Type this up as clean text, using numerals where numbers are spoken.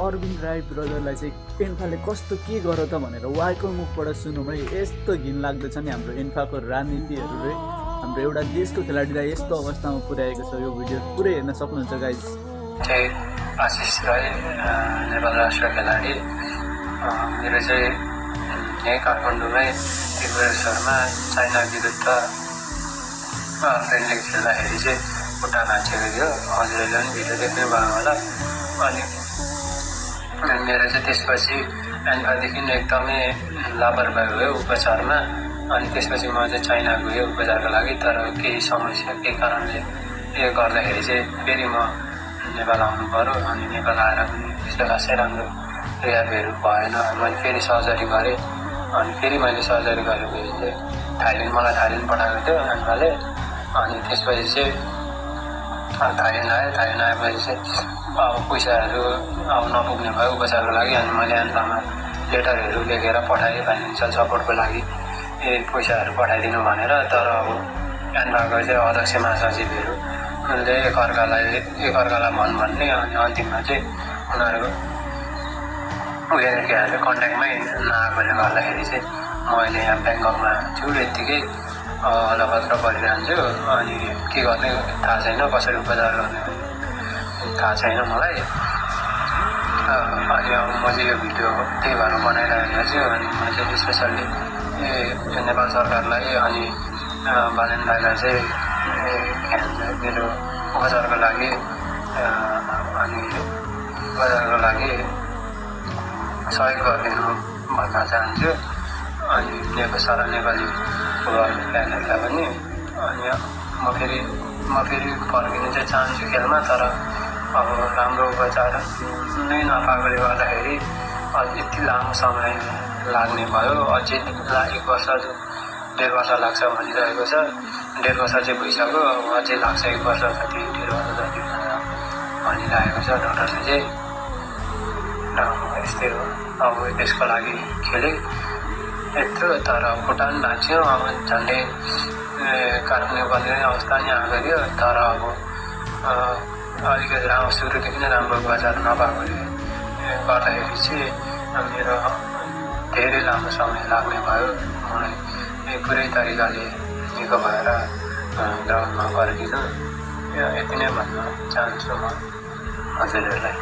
अरविन्द राई ब्रदरलाई चाहिँ एन्फाले कस्तो के गर त भनेर उहाँको मुखबाट सुनौँ है। यस्तो घिन लाग्दछ नि हाम्रो एन्फाको राजनीतिहरू है। हाम्रो एउटा देशको खेलाडीलाई यस्तो अवस्थामा पुर्याएको छ। यो भिडियो पुरै हेर्न सक्नुहुन्छ गाइज। आशिष राई नेपाल राष्ट्र खेलाडी मेरो चाहिँ यहीँ काठमाडौँमै त्रिपुरेश्वरमा चाइना विरुद्ध फ्रेन्डली खेल्दाखेरि चाहिँ खुट्टा भाँचेको थियो। हजुरहरूले पनि भिडियो देख्नु भयो होला। अनि मेरो चाहिँ त्यसपछि एन्फादेखि एकदमै लापरवाही भयो उपचारमा। अनि त्यसपछि म चाहिँ चाइना गएँ उपचारको लागि। तर केही समस्या केही कारणले यो गर्दाखेरि चाहिँ फेरि म नेपाल आउनु पऱ्यो। अनि नेपाल आएर पनि त्यस्तो खासै राम्रो रिहाबहरू भएन। मैले फेरि सर्जरी गरेँ। अनि फेरि मैले सर्जरी गरेपछि चाहिँ मलाई थाइल्यान्ड पठाएको थियो एन्फाले। अनि त्यसपछि चाहिँ थाइल्यान्ड आएपछि चाहिँ अब पैसाहरू अब नपुग्ने भयो उपचारको लागि। अनि मैले एन्फामा लेटरहरू लेखेर पठाएँ फाइनेन्सियल सपोर्टको लागि पैसाहरू पठाइदिनु भनेर। तर अब एन्फाको चाहिँ अध्यक्ष महासचिवहरू उनले एकअर्कालाई भन्ने। अनि अन्तिममा चाहिँ उनीहरू उनीहरूले कन्ट्याक्टमै नआएकोले गर्दाखेरि चाहिँ म अहिले यहाँ ब्याङ्ककमा छु। यत्तिकै अलपत्र परिरहन्छु। अनि के गर्ने थाहा छैन, कसरी उपचार गर्ने थाहा छैन मलाई। अनि अब म चाहिँ यो भिडियो त्यही भएर बनाइरहेको छु। अनि म चाहिँ स्पेसल्ली नेपाल सरकारलाई अनि बालेन भाइलाई चाहिँ मेरो उपचारको लागि सहयोग गरिदिनु भन्न चाहन्छु। अनि सारा नेपाली फुटबल फ्यानहरूलाई पनि। अनि म फेरि फर्किनु चाहिँ चाहन्छु खेलमा। तर अब राम्रो उपचार नै नपाएकोले गर्दाखेरि यति लामो समय लाग्ने भयो। अझै 1 वर्ष 1.5 वर्ष लाग्छ भनिरहेको छ। 1.5 वर्ष चाहिँ भइसक्यो। अब अझै लाग्छ 1 वर्ष जति 1.5 वर्ष जति भनिरहेको छ डक्टरले चाहिँ। यस्तै हो। अब त्यसको लागि खेलेँ यत्रो। तर भुटान भाँच्यो। अब झन्डै काट्ने पर्ने अवस्था नि आइगयो। तर अब अलिकति सुरुदेखि नै राम्रो उपचार नपाएकोले गर्दाखेरि चाहिँ मेरो धेरै लामो समय लाग्ने भयो। मलाई पुरै तरिकाले निको भएर ग्राउन्डमा फर्किनु। यति नै भन्न चाहन्छु म हजुरहरूलाई।